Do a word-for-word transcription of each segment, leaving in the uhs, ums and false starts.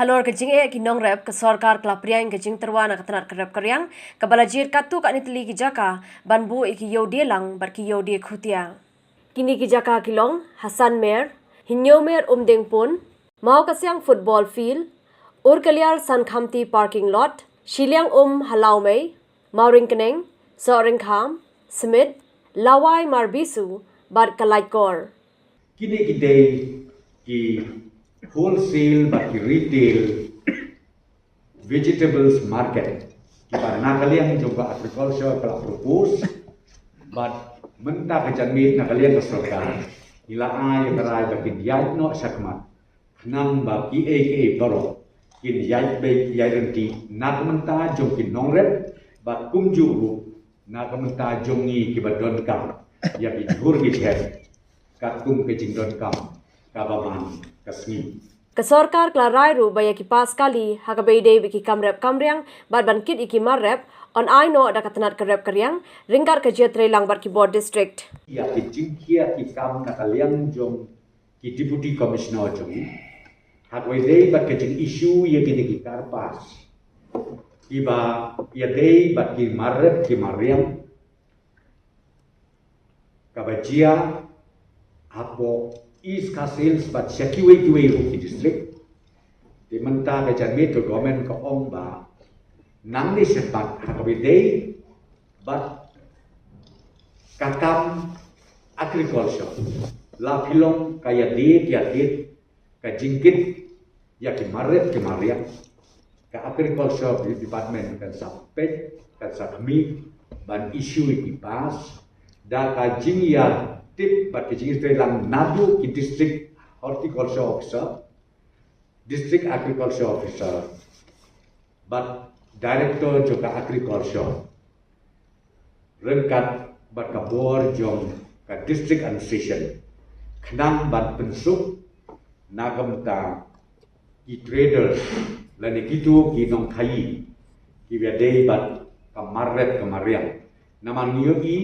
Halor ka jingeh ki nongrep, ka sorkar ka la pdiang ka jingtyrwa na ka tnat ka rep ka riang, kaba la jied katto katne tylli ki jaka ban buh ïa ki ïew die lang bad ki ïew die khutia. Kine ki jaka ki long ha Sanmer, Hynñiewmer Umdengpun, Mawkasiang Football Field, Urkaliar Sankhamti Parking Lot, Shiliang Um ha Lawmei, Mawryngkneng, Sohryngkham, Smit, Lawai Marbisu bad Kalaikor. Kine ki dei ki wholesale bad ki retail vegetables market kiba na ka liang jong ka agriculture ka la propose, bad mynta ka janmiet na ka liang ka sorkar ngi la ai ka rai ba kin ïaid noh shakhmat, khnang ba kiei kiei baroh kin ïaid beit ïaid ryntih na ka bynta jong ki nongrep, bad kumjuh ruh na ka bynta jong ngi kiba donkam ïa ki jhur ki jhep katkum ka jingdonkam kaba man ka sngi. Ka sorkar ka la rai ruh ba ïa ki pass kali ha kaba ïadei bad ki kam rep kam riang bad ban kit ïa ki mar rep, yn ai noh da ka tnat ka rep ka riang ryngkat ka jingïatreilang bad ki bor district. Ïa ki jingkhia ki kam na ka liang jong ki Deputy Commissioner jong ngi ha kaba ïadei bad ka jing issue ïa kine ki card pass kiba ïadei bad ki mar rep ki mar riang, kaba jia hapoh East Khasi Hills bad sha kiwei kiwei ruh ki district. Te mynta ka janmiet ka government ka ong ba nangne shakhmat ha kaba ïadei bad ka kam agriculture, la phi long ka ïadei ïadei ka jingkit ïa ki mar rep ki mar riang, ka agriculture department kan sa peit, kan sa khmih ban issue ïa ki pass da ka jingïatip bad ka jingïatreilang naduh ki district horticulture officer, district agriculture officer bad director jong ka agriculture ryngkat bad ka bor jong ka district administration, khnang ban pynsuk na ka bynta ki traders lane kito ki nongkhaïi kiba ïadei bad ka mar rep ka mar riang. Namar ngi ïohi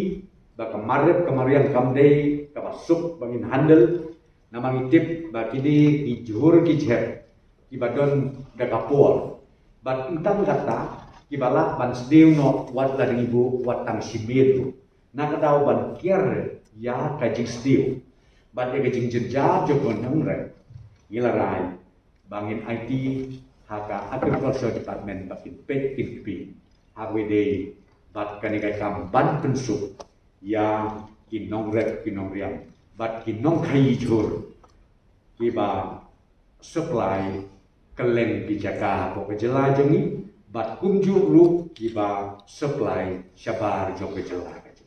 ba ka mar rep ka mar riang kam dei kaba suk ba ngin handle, namar ngi tip ba kine ki jhur ki jhep kiba don da ka por bad tang kata kiba lah ban sdiew noh wat la dang ibu wat tang shi miet ruh, na ka daw ban kiar ïa ka jingsdiew bad ïa ka jingjynjar jong ka nongrep. Ngi la rai ba ngin aiti ha ka agriculture department ba kin peit kin kpih ha kaba ïadei bad kane ka kam ban pynsuk ïa ki nongrep ki nongriang bad ki nongkhaïi jhur kiba supply kylleng ki jaka hapoh ka jylla jong ngi bad kumjuh ruh kiba supply shabar jong ka jylla ka jong ngi.